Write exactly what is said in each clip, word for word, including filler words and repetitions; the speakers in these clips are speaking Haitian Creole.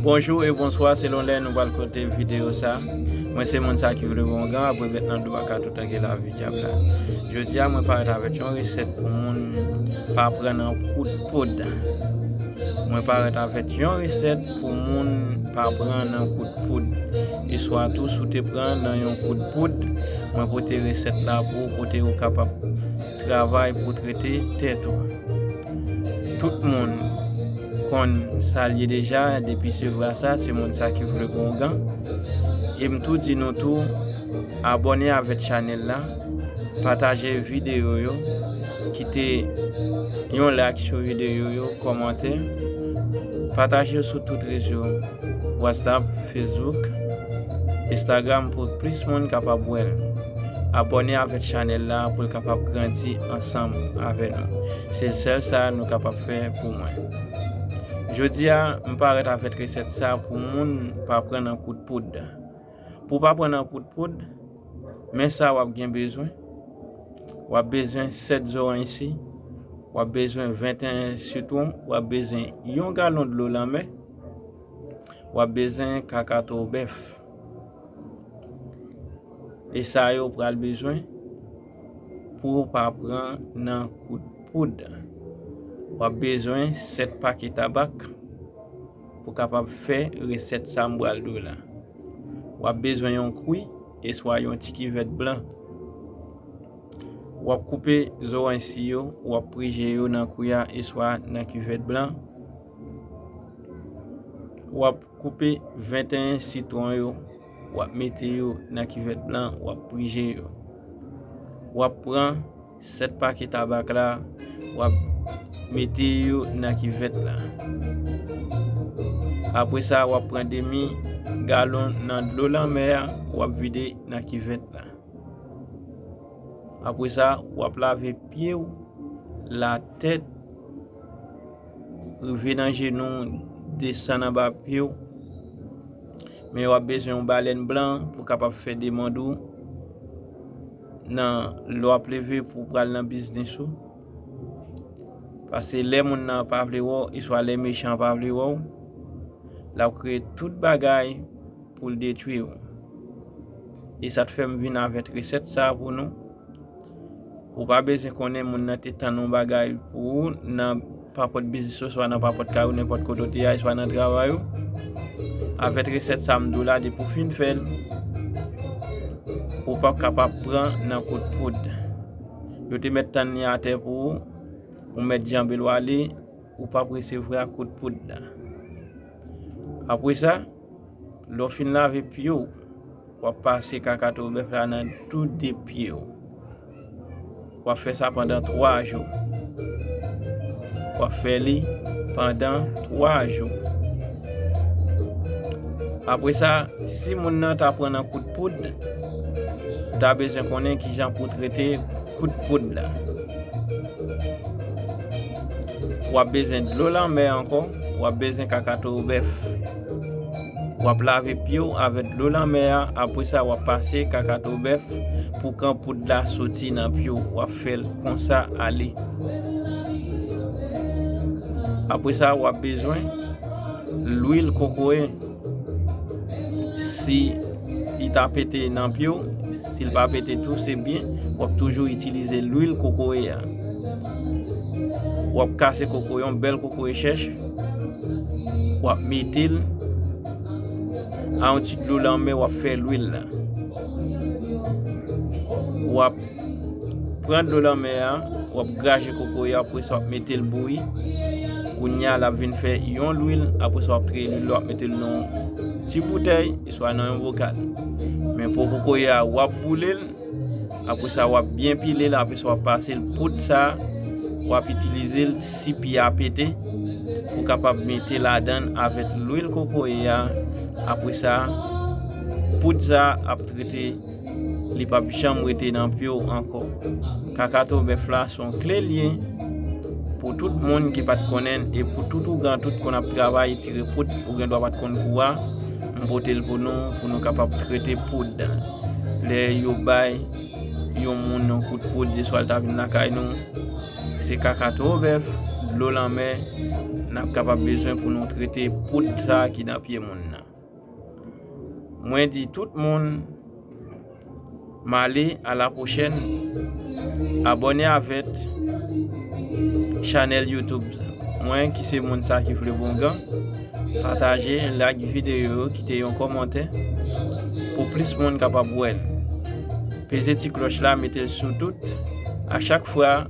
Bonjou e bonswa, selon lè nou pral koute videyo sa. Mwen se moun sa ki vle bon gan, apre bèt nan do a ka tou tanke lavi dyab la. Jodi a, mwen parèt avèk yon resèt pou moun pa pran nan kout poud. Mwen parèt avèk yon resèt pou moun pa pran nan kout poud. E swa tou, si w te pran nan yon kout poud, mwen pote resèt la pou ou, kote ou kapab travay pou trete tèt ou. Tout moun konn sa l ye deja, depi se vra sa, se moun sa ki vle gon gan. E m tou di nou tou, abòne avèk chanèl la, pataje videyo yo, kite yon like sou videyo yo, kòmantè, pataje yo sou tout rezo, WhatsApp, Facebook, Instagram pou plis moun kapab wè l. Abòne avèk chanèl la pou l kapab grandi ansanm avè nou. Se sèl sa nou kapab fè pou mwen. Jodi a, m parèt avèk resèt sa pou moun pa pran nan kout poud. Pou w pa pran nan kout poud, men sa w ap gen bezwen. W ap bezwen sèt zoranj si, w ap bezwen venteyen sitwon, w ap bezwen yon galon dlo lanmè, w ap bezwen kakato bèf. E sa yo pral bezwen pou w pa pran nan kout poud. W ap bezwen sèt pake tabak pou kapab fè resèt sa m pral di w la. W ap bezwen yon kwi e swa yon ti kivèt blan. W ap koupe zoranj si yo, w ap prije yo nan kwi a e swa nan kivèt blan. W ap koupe venteyen sitwon yo, w ap mete yo nan kivèt blan, w ap prije yo. W ap pran sèt pake tabak la, w ap mete yo nan kivèt la. Apre sa, w ap pran demi galon nan dlo lanmè a, w ap vide nan kivèt la. Apre sa, w ap lave pye w, latèt, rive nan jenou, desann anba pye w. Men w ap bezwen yon balèn blan pou kapab fè demann ou nan lè w ap leve pou w pral nan biznis ou. Paske lè moun nan pa vle wè w, e swa lè mechan an pa vle wè w, l ap kreye tout bagay pou l detwi w. E sa t fè m vin avèk resèt sa a pou nou. Ou pa bezwen konnen moun nan te tann yon bagay pou ou nan papòt biznis ou, swa nan papòt kay ou, nenpòt kote w te ye a, swa nan travay ou. Avèk resèt sa m di w la, depi w fin fè l, ou p ap kapab pran nan kout poud. Yo te mèt tann li atè pou ou, ou mèt janbe l w ale, ou p ap resevwa kout poud la. Apre sa, lè w fin lave pye w, w ap pase kakato bèf la nan tou de pye w. W ap fè sa pandan twa jou. W ap fè li pandan twa jou. Apre sa, si moun nan ta pran nan kout poud, ou ta bezwen konnen kijan pou w trete kout poud la. W ap bezwen dlo lanmè ankò, w ap bezwen kakato bèf. W ap lave pye w avèk dlo lanmè a, apre sa w ap pase kakato bèf pou kan poud la soti nan pye w. W ap fè l konsa ale. Apre sa, w ap bezwen lwil kokoye. Si li ta pete nan pye w, si l pa pete tou, se byen, w ap toujou itilize lwil kokoye a. W ap kase kokoye, yon bèl kokoye chèch, w ap mete l a yon ti dlo lanmè, w ap fè lwil la. W ap pran dlo lanmè a, w ap graje kokoye a, apre sa w ap mete l bouyi. Kounye a, l ap vin fè yon lwil, apre sa w ap treye lwil la, w ap mete l nan yon ti boutèy, e swa nan yon bokal. Men po kokoye a, w ap boule l, apre sa w ap byen pile l, apre sa w ap pase l poud sa, w ap itilize l si pye a pete, pou kapab mete ladan l avèk lwil kokoye a, apre sa, poud sa ap trete li p ap janm rete nan pye w ankò. Kakato bèf la se yon kle l ye pou tout moun ki pa t konnen l e pou tout ougan, tout konn ap travay tire poud, ou gen dwa pa t konn kou a, m pote l pou nou, pou nou kapab trete poud. Lè yo bay yon moun yon kout poud, se swa l ta vin lakay nou, se kakato bèf, dlo lanmè, n ap kapab bezwen pou nou trete poud sa ki nan pye moun nan. Mwen di tout moun, m ale, a la pwochèn, abòne avèk chanèl YouTube mwen ki se moun sa ki vle bongan, pataje, like videyo yo, kite yon kòmantè pou plis moun kapab wè l. Peze ti klòch la, mete l sou tout. A chak fwa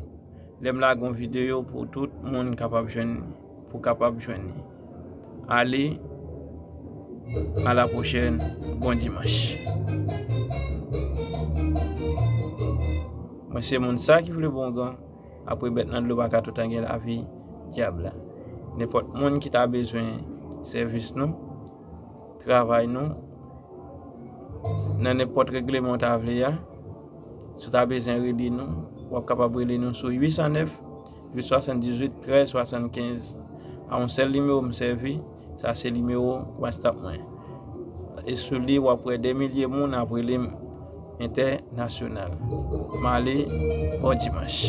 lè m lage yon videyo pou tout moun kapab jwenn, pou kapab jwenn li. Ale, a la pwochèn, bon dimanch. Mwen se moun sa ki vle bongan, apre bèt nan dlo pa ka toutan gen lavi, dyab la. Nenpòt moun ki ta bezwen sèvis nou, travay nou, nan nenpòt regleman w ta vle a, si w ta bezwen rele nou, w ap kapab rele nou sou uit san nèf, uit swasanndizuit, trèz swasannkenz. A yon sèl nimewo m sèvi, sa se nimewo WhatsApp mwen. E sou li, w ap wè dè milye moun ap rele m entènasyonal. M ale, bon dimanch.